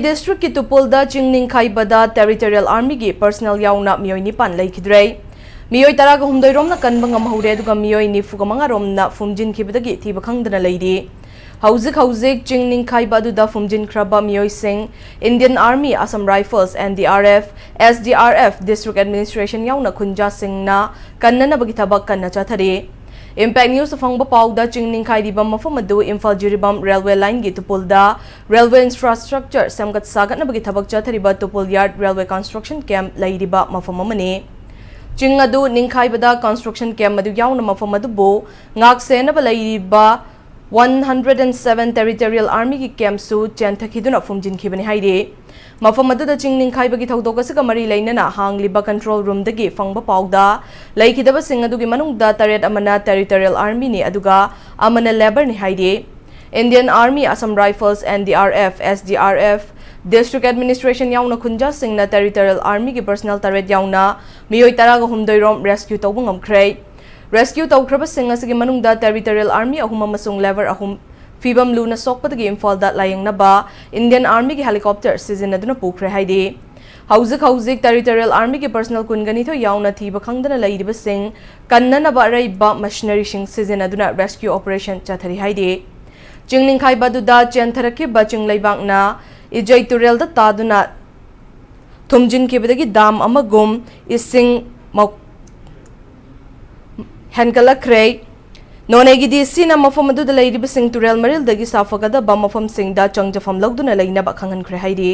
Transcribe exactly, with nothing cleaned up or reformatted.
ꯗꯤꯁꯇ꯭ꯔꯤꯛꯀꯤ ꯇꯨꯄꯨꯜꯗ ꯆꯤꯡ ꯅꯤꯡꯈꯥꯏꯕꯗ ꯇꯦꯔꯤꯇꯣꯔꯤꯌꯦꯜ ꯑꯥꯔꯃꯤꯒꯤ ꯄꯔꯁꯅꯦꯜ ꯌꯥꯎꯅ ꯃꯤꯑꯣꯏ ꯅꯤꯄꯥꯟ ꯂꯩꯈꯤꯗ꯭ꯔꯦ꯫ ꯃꯤꯑꯣꯏ ꯇꯔꯥꯒ ꯍꯨꯝꯗꯣꯏ ꯔꯣꯝꯅ ꯀꯟꯕ ꯉꯝꯍꯧꯔꯦ, ꯑꯗꯨꯒ ꯃꯤꯑꯣꯏ ꯅꯤꯐꯨꯒ ꯃꯉꯥ ꯔꯣꯝꯅ ꯐꯨꯝꯖꯤꯟꯈꯤꯕꯗꯒꯤ ꯊꯤꯕ ꯈꯪꯗꯅ ꯂꯩꯔꯤ꯫ ꯍꯧꯖꯤꯛ ꯍꯧꯖꯤꯛ ꯆꯤꯡ ꯅꯤꯡꯈꯥꯏꯕ ꯑꯗꯨꯗ ꯐꯨꯝꯖꯤꯟꯈ꯭ꯔꯕ ꯃꯤꯑꯣꯏꯁꯤꯡ Indian Army, Assam Rifles, N D R F, S D R F, District Administration ꯌꯥꯎꯅ ꯈꯨꯟꯖꯥꯁꯤꯡꯅ ꯀꯟꯅꯅꯕꯒꯤ ꯊꯕꯛ ꯀꯟꯅ ꯆꯠꯊꯔꯤ꯫ Impact News ꯐꯪꯕ ꯄꯥꯎꯗ, ꯆꯤꯡ ꯅꯤꯡꯈꯥꯏꯔꯤꯕ ꯃꯐꯝ ꯑꯗꯨ ꯏꯝꯐꯥꯜ ꯖꯤꯔꯤꯕꯥꯝ ꯔꯦꯜꯋꯦ ꯂꯥꯏꯟꯒꯤ ꯇꯨꯄꯨꯜꯗ ꯔꯦꯜꯋꯦ ꯏꯟꯐ꯭ꯔꯥꯁ꯭ꯇ꯭ꯔꯛꯆꯔ ꯁꯦꯝꯒꯠ ꯁꯥꯒꯠꯅꯕꯒꯤ ꯊꯕꯛ ꯆꯠꯊꯔꯤꯕ ꯇꯨꯄꯨꯜ ꯌꯥꯔꯗ ꯔꯦꯜꯋꯦ ꯀꯟꯁꯇ꯭ꯔꯛꯁꯟ ꯀꯦꯝꯞ ꯂꯩꯔꯤꯕ ꯃꯐꯝ ꯑꯃꯅꯤ꯫ ꯆꯤꯡ ꯑꯗꯨ ꯅꯤꯡꯈꯥꯏꯕꯗ ꯀꯟꯁꯇ꯭ꯔꯛꯁꯟ ꯀꯦꯝꯞ ꯑꯗꯨ ꯌꯥꯎꯅ ꯃꯐꯝ ꯑꯗꯨꯕꯨ ꯉꯥꯛ ꯁꯦꯟꯅꯕ ꯂꯩꯔꯤꯕ one hundred and seven Territorial Armyꯒꯤ ꯀꯦꯝꯞꯁꯨ ꯆꯦꯟꯊꯈꯤꯗꯨꯅ ꯐꯨꯝꯖꯤꯟꯈꯤꯕꯅꯤ ꯍꯥꯏꯔꯤ꯫ ꯃꯐꯝ ꯑꯗꯨꯗ ꯆꯤꯡ ꯅꯤꯡꯈꯥꯏꯕꯒꯤ ꯊꯧꯗꯣꯛ ꯑꯁꯤꯒ ꯃꯔꯤ ꯂꯩꯅꯅ ꯍꯥꯡꯂꯤꯕ ꯀꯟꯇ꯭ꯔꯣꯜ ꯔꯨꯝꯗꯒꯤ ꯐꯪꯕ ꯄꯥꯎꯗ, ꯂꯩꯈꯤꯗꯕꯁꯤꯡ ꯑꯗꯨꯒꯤ ꯃꯅꯨꯡꯗ ꯇꯔꯦꯠ ꯑꯃꯅ ꯇꯦꯔꯤꯇꯣꯔꯤꯌꯦꯜ ꯑꯥꯔꯃꯤꯅꯤ, ꯑꯗꯨꯒ ꯑꯃꯅ ꯂꯦꯕꯔꯅꯤ ꯍꯥꯏꯔꯤ꯫ Indian Army, Assam Rifles, N D R F, S D R F, District Administration ꯌꯥꯎꯅ ꯈꯨꯟꯖꯥꯁꯤꯡꯅ ꯇꯦꯔꯤꯇꯣꯔꯤꯌꯦꯜ ꯑꯥꯔꯃꯤꯒꯤ ꯄꯔꯁꯅꯦꯜ ꯇꯔꯦꯠ ꯌꯥꯎꯅ ꯃꯤꯑꯣꯏ ꯇꯔꯥꯒ ꯍꯨꯝꯗꯣꯏ ꯔꯣꯝ ꯔꯦꯁꯀ꯭ꯌꯨ ꯇꯧꯕ ꯉꯝꯈ꯭ꯔꯦ꯫ ꯔꯦꯁꯀ꯭ꯌꯨ ꯇꯧꯈ꯭ꯔꯕꯁꯤꯡ ꯑꯁꯤꯒꯤ ꯃꯅꯨꯡꯗ ꯇꯦꯔꯤꯇꯣꯔꯤꯌꯦꯜ ꯑꯥꯔꯃꯤ ꯑꯍꯨꯝ ꯑꯃꯁꯨꯡ ꯂꯦꯕꯔ ꯑꯍꯨꯝ ꯐꯤꯕꯝ ꯂꯨꯅ ꯁꯣꯛꯄꯗꯒꯤ ꯏꯝꯐꯥꯜꯗ ꯂꯥꯌꯦꯡꯅꯕ ꯏꯟꯗꯤꯌꯟ ꯑꯥꯔꯃꯤꯒꯤ ꯍꯦꯂꯤꯀꯣꯞꯇꯔ ꯁꯤꯖꯤꯟꯅꯗꯨꯅ ꯄꯨꯈ꯭ꯔꯦ ꯍꯥꯏꯔꯤ꯫ ꯍꯧꯖꯤꯛ ꯍꯧꯖꯤꯛ ꯇꯦꯔꯤꯇꯣꯔꯤꯌꯦꯜ ꯑꯥꯔꯃꯤꯒꯤ ꯄꯔꯁꯅꯦꯜ ꯀꯨꯟꯒꯅꯤꯊꯣꯏ ꯌꯥꯎꯅ ꯊꯤꯕ ꯈꯪꯗꯅ ꯂꯩꯔꯤꯕꯁꯤꯡ ꯀꯟꯅꯅꯕ ꯑꯔꯩꯕ ꯃꯁꯤꯅꯔꯤꯁꯤꯡ ꯁꯤꯖꯤꯟꯅꯗꯨꯅ ꯔꯦꯁꯀ꯭ꯌꯨ ꯑꯣꯄꯔꯦꯁꯟ ꯆꯠꯊꯔꯤ ꯍꯥꯏꯔꯤ꯫ ꯆꯤꯡ ꯅꯤꯡꯈꯥꯏꯕ ꯑꯗꯨꯗ ꯆꯦꯟꯊꯔꯛꯈꯤꯕ ꯆꯤꯡ ꯂꯩꯕꯥꯛꯅ ꯏꯖꯩ ꯇꯨꯔꯦꯜꯗ ꯇꯥꯗꯨꯅ ꯊꯨꯝꯖꯤꯟꯈꯤꯕꯗꯒꯤ ꯗꯥꯝ ꯑꯃꯒꯨꯝ ꯏꯁꯤꯡ ꯃꯧ-, ꯍꯦꯟꯒꯠꯂꯛꯈ꯭ꯔꯦ꯫ ꯅꯣꯅꯦꯒꯤ DCꯅ ꯃꯐꯝ ꯑꯗꯨꯗ ꯂꯩꯔꯤꯕꯁꯤꯡ ꯇꯨꯔꯦꯜ ꯃꯔꯤꯜꯗꯒꯤ ꯁꯥꯐꯒꯗꯕ ꯃꯐꯝꯁꯤꯡꯗ ꯆꯪꯖꯐꯝ ꯂꯧꯗꯨꯅ ꯂꯩꯅꯕ ꯈꯪꯍꯟꯈ꯭ꯔꯦ ꯍꯥꯏꯔꯤ꯫